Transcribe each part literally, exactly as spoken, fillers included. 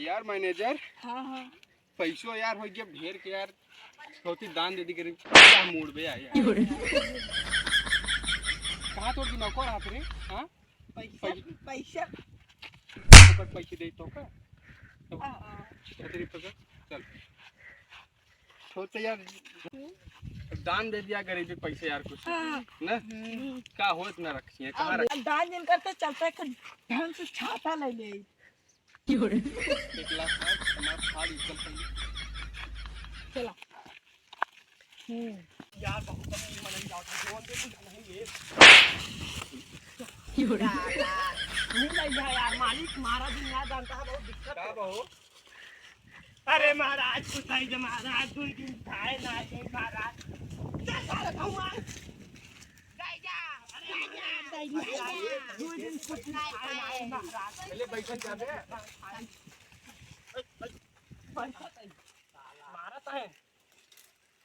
यार मैनेजर, हाँ, हाँ। पैसो यार होइ गया ढेर के यार, होती दान दे दी गरीब। क्या मूड बे यार? कहाँ तोर दिमाग रहत रे? हाँ? पैसा, पैसा। पैसा। ऊपर पैसे दे तो का? तो हाँ, हाँ। छतरी पकड़, चल। छोटे यार, दान दे दिया गरीबी पैसे यार कुछ, हाँ। ना? हम्म। का होत ना रखी है, कहाँ अब रख- दान जिन करते चलते एक ढंग से छाता ले ले। एक लाख का हमारा फाड़ इज्जत कर ली। चला। हम्म। यार, बहुत अमीर बनल जाओ, जो दे कुछ नहीं ये। नहीं लग गया यार, मालिक, महाराज जी ना जानता है, बहुत दिक्कत का है। बहू? अरे महाराज, कुछ नहीं जे महाराज, दो दिन खाए ना है महाराज। चल सारे भगवान। दे जा, अरे महाराज, दे जा। दो दिन कुछ नहीं खाए ना है महाराज। पहले बैठक कर दे। मारत है।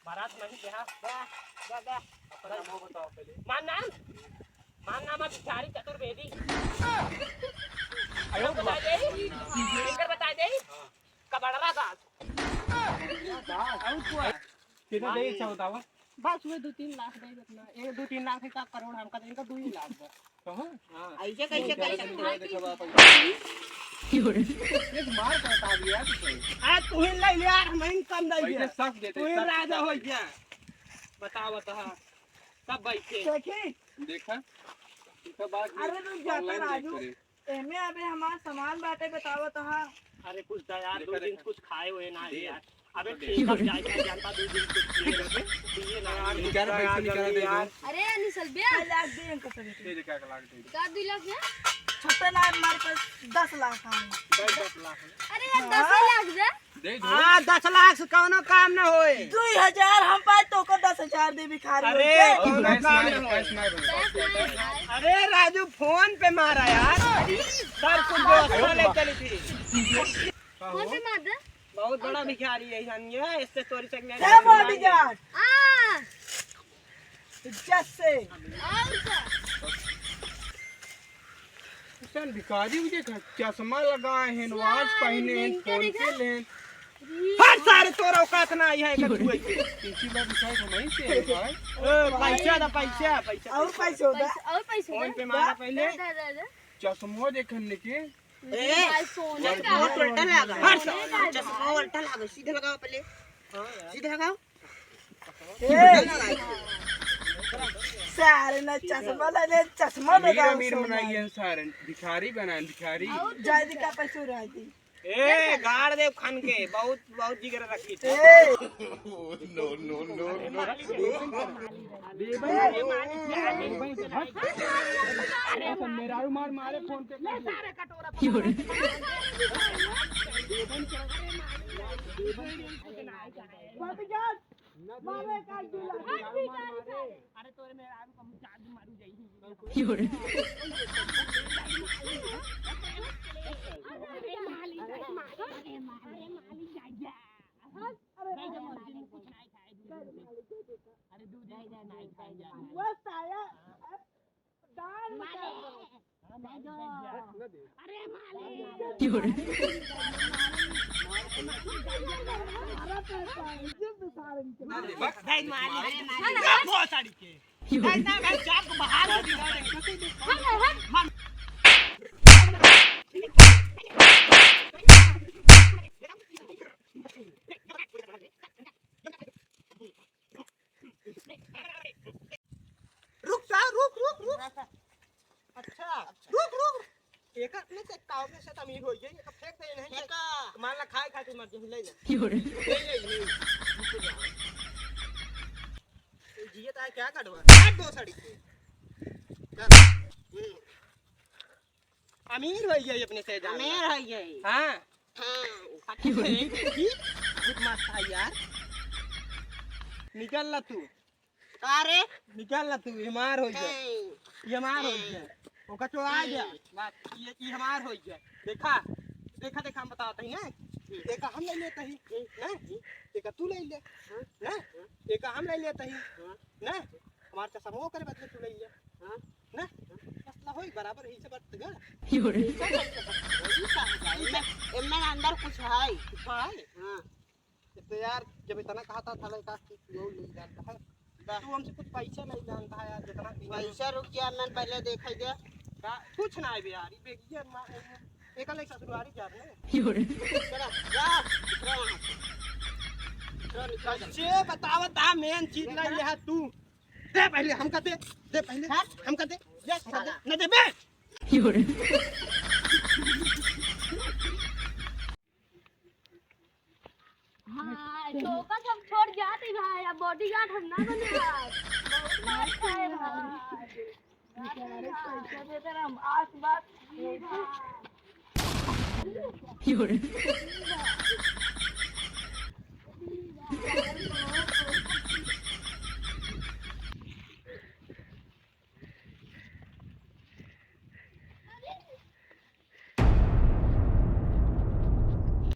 बारात नहीं गया। दा, दा, दा। अपना नाम बताओ पहले। मान नाम? मान नाम है भिखारी चतुर्वेदी। आयो बता दे। इनकर बता दे। हाँ। कबड़रा दास। दास। और क्या? कितना दे इच्छा बतावा? बस वही दो तीन लाख दे इतना। एक दो तीन लाख है का करोड़ हमका देंगे, दो ही लाख बस। कहाँ? हाँ। ऐसे कैसे, कैसे? देखो बाप, ये मार करता भी यार, तू सही। आ, तू ही ले ले यार, हम ही कम दे पैसे दिया। सब देते, तू ही सब राजा देते। हो गया। बता, बता। सब बैठे। देखी? देखा? देखा बात अरे, रुक जा, online राजू। देख करे। एमे अबे हमार सामान बाटे, बतावत हा। अरे कुछ दया, देखा, दो दिन देखा। कुछ खाए हुए ना दे। यार। अबे दे। ठीक अब जाए, क्या जानता, दो दिन कुछ पिए ना। निकाल पैसे, निकाल दे दो। अरे अनिसल बे। हाँ, लाख दे इनको सभी। दे दे, क्या लाख दे दे। का दो लाख है? छोटा ना, हमारे पास दस लाख है। दस, दस लाख है। अरे यार, हाँ। दस लाख दे। दे दो। हाँ, दस लाख से कौनो काम न होए। दो हजार हम पाए तो को दस हजार दे भिखारी अरे, लोग के। कौनो cash काम नहीं, न होए। Cash नहीं बने। अरे राजू, फोन पे मारा यार। सर कुछ व्यवस्था ले चली थी। फोन पे मार दे। बहुत बड़ा भिखारी है हम ये, इससे चोरी से हे bodyguard। हाँ। जैसे। और का? चल भिखारी, मुझे चश्मा लगाए हैं, watch पहने हैं, फोन पे ले। हट सारे, तोरा औकात ना आई है, एक छुए के। तीसरी बार भिखारी हम ही से है भाई। ए, पैसा दा, पैसा, पैसा। और पैसा दा। पैसा, और पैसा दा। फोन पे मारा पहले। दा, दा, दा। चश्मा देखने के। ए, भाई, सोने का चश्मा है। उल्टा लगा। हट सारे, चश्मा उल्टा लगा, सीधे लगाओ पहले। हाँ यार। सीधे लगाओ। ए, सारे ना चश्मा लगा ले, चश्मा अमीर, लगा अमीर सोना बनाई है। है सारे, भिखारी बनाए, भिखारी। और जल्दी का पैसे उड़ा दी। ए, गाड़ देव खान के, बहुत, बहुत जिगर रखी थी। ए। No, no, no, no। अरे, मेहरारू मार मारे फोन पे। अरे तोरे मेहरारू का मुँह चार दिन मारू जाई। अरे दो दिन कुछ नहीं खाए, दो दिन कुछ। अरे दो दिन कुछ नहीं खाए, जान। बस आया। अरे मालिक। रुक सा, रुक, रुक, रुक। अच्छा, रुक, रुक। एकर अपने से काव में से त अमीर हो गई, एकर फेंक दे नहीं। फेंका। मान ला खाए खातिर मर जाए, ले ले। क्यों रे? ले ले, ले ले। ये जिए तो है क्या कटवा? काट दो साड़ी के। चल। हम्म। अमीर हो गई अपने से जान। अमीर हो गई। हाँ। हाँ। देखी, बहुत मस्त है यार। निकल ला तू। का रे? निकल ला तू, ये हमार हो जा। हैं। ये हमार हो जा। ओका चोरा जा। हैं। बात, ये, ये हमार हो जा। देखा, देखा, देखा, हम बतावत ही ना। हैं। एक हम ले लेत ही, हैं? हैं? एक तू ले ले। हैं? हैं? हैं? एक हम ले लेत ही। हैं? ना? हमार चश्मा करे बदले तू ले ले। हैं? ना? हैं? बस ला, होई, बराबर हिस्सा बट गा। एमे, एमे अंदर कुछ है। कुछ है? हाँ। तो यार, जब इतना कहा था, था लड़का कि तू और ले जाता है, बा- तू हमसे कुछ पैसा नहीं जानता है यार, जितना भी पैसा रुक गया, मैं पहले देखा ही दे। का? कुछ ना है बे यार, ये बेगिया मा-, एक अलग ससुरारी जा रहे हैं। चला, जा, दूसरा वहाँ से। दूसरा निकाल दे। ये बतावा ता मेन चीज नहीं है तू। दे पहले, हमका दे, दे पहले, हट। हमका दे, दे, हमका दे, साला। न दे बे। हाँ, चौका सब छोड़ जाती भाई, अब बॉडीगार्ड हम ना बने भाई। बहुत मार खाए भाई। पैसा देते रहे हम, आस बात।